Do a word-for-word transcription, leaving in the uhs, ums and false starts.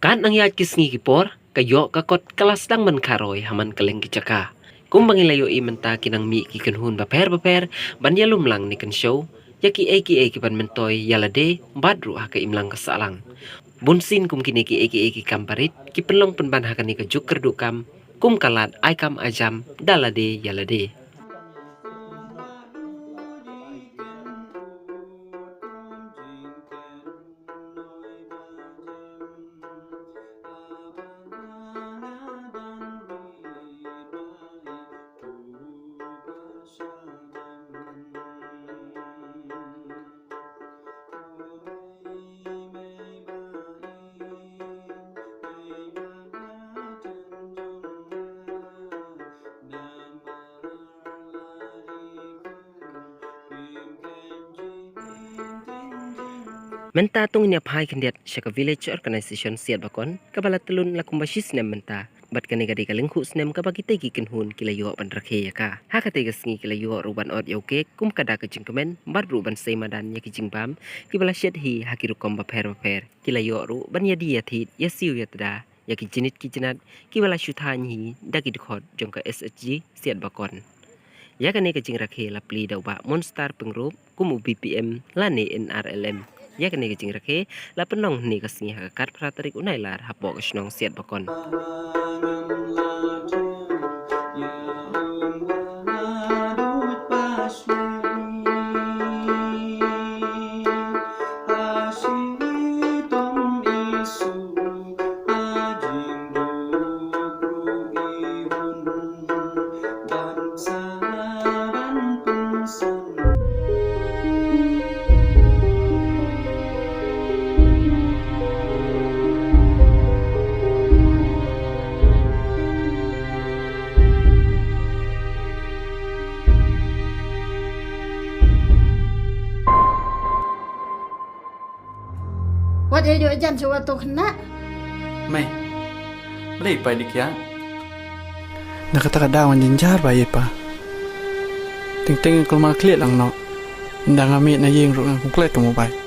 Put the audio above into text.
Katba nang ïaid ki sngi ki por, ka ïoh ka kot ka la sdang ban kharoi ha man ka leng ki jaka. Kumba ngi la ïohi mynta ki nang mih ki kynhun bapher bapher ban ïalum lang ne kynshew ïa kiei kiei ki ban myntoi ïa lade bad ruh ha ka imlang ka sahlang. Bunsien kum kine kiei kiei ki kam barit ki pynlong pynban ha kane ka juk kyrduh kam, kum ka lad ai kam ai jam da lade ïa lade. Mynta to ngin ïa phai khyndiat sha ka Village Organisation Siatbakon, kaba la tylli la kumba shi snem mynta. Bad kane ka dei ka lyngkhuh snem kaba kitei ki kynhun ki la ïoh ban rakhe ïa ka. Ha katei ka sngi ki la ïoh ruh ban ot ïa u kek kum ka dak ka jingkmen, bad ruh ban sei madan ïa ki jingbam kiba la shet hi ha ki rukom bapher bapher. Ki la ïoh ruh ban ïa die ïa thied, ïa siew ïa tda ïa ki jingit ki jingat kiba la shu thaiñ hi da ki dkhot jong ka S H G Siatbakon. Ïa kane ka jingrakhe la plie da u Bah Monstar Pyngrope kum u B P M lane N R L M. Ïa kane ka jingrakhe la pynlong hynne ka sngi ha ka khatphra tarik u Nailar hapoh ka shnong Siatbakon. Wat ïa ïoh jan shuwa to khynnah. Mei. Balei pa dei kiad? Na kata ka daw ngan jynjar bha ïa pa. Teng teng nga kulmar khlieh lang noh. Ynda nga mih na ïing ruh ngan kum klet ka mobile.